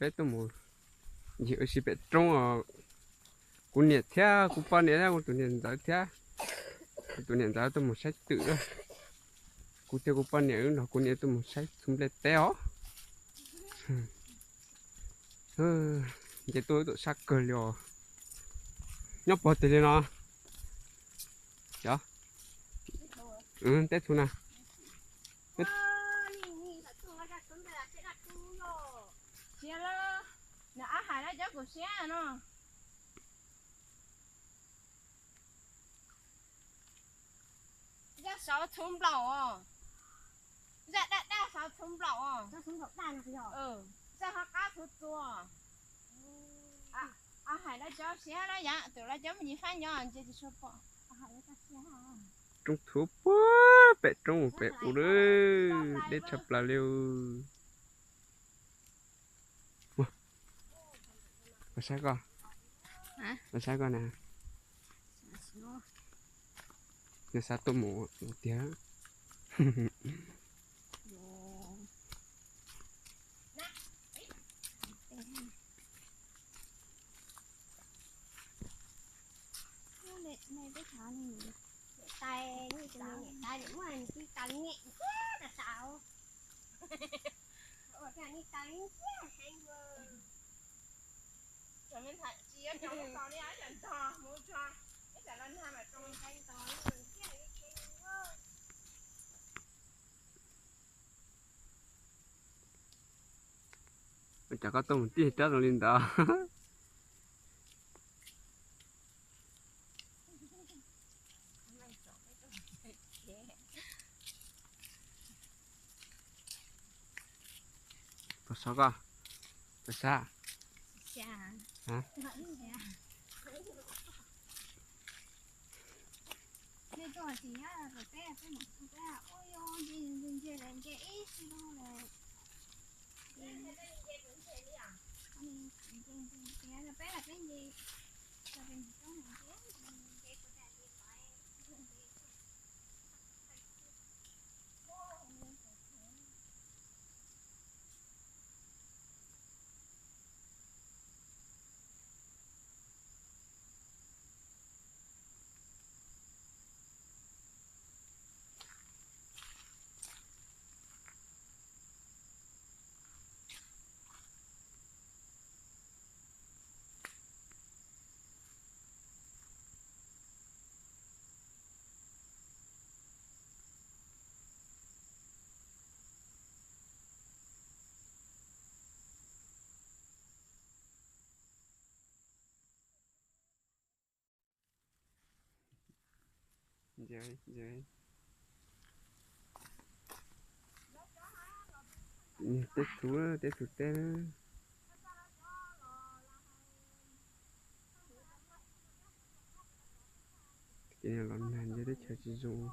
peb tuaj mus ncig ua si pem roob os. Kuv niam thiab kuv poj niam thiab kuv tus niam ntxawm thiab, kuv tus niam ntxawm tuaj mus saib twm lawm. Kuv thiab kuv poj niam wb nrog kuv niam tuaj mus saib txhuv nplej teb os. Nce tuaj wb tuaj sab kawg li os. Nyob pog twg li no? Cov teb txhuv na. Siav lawm, nws ab hais lawv cov kuv siab no. Zaj sauv txhuv nplaum os. Zaj daj daj sauv txhuv nplaum os. Zaj ho qab txhuv txua. Ab hais lawv cov siab lawm yam twm lawv cov me nyuam fab nyob ntsia tsis tshua pom. Roob txhuv puag pem roob mus pem ub lawm, deb tshaj plaws li. Koj saib koj, koj saib koj na. Nws xav tuaj mus tiag. Ua cas koj tuaj mus tij rab zoo li ntawd? Pog sab koj, pog sab. Teb txhuv, teb txhuv teb. Ces los nag nce teb chaws tsis zoo.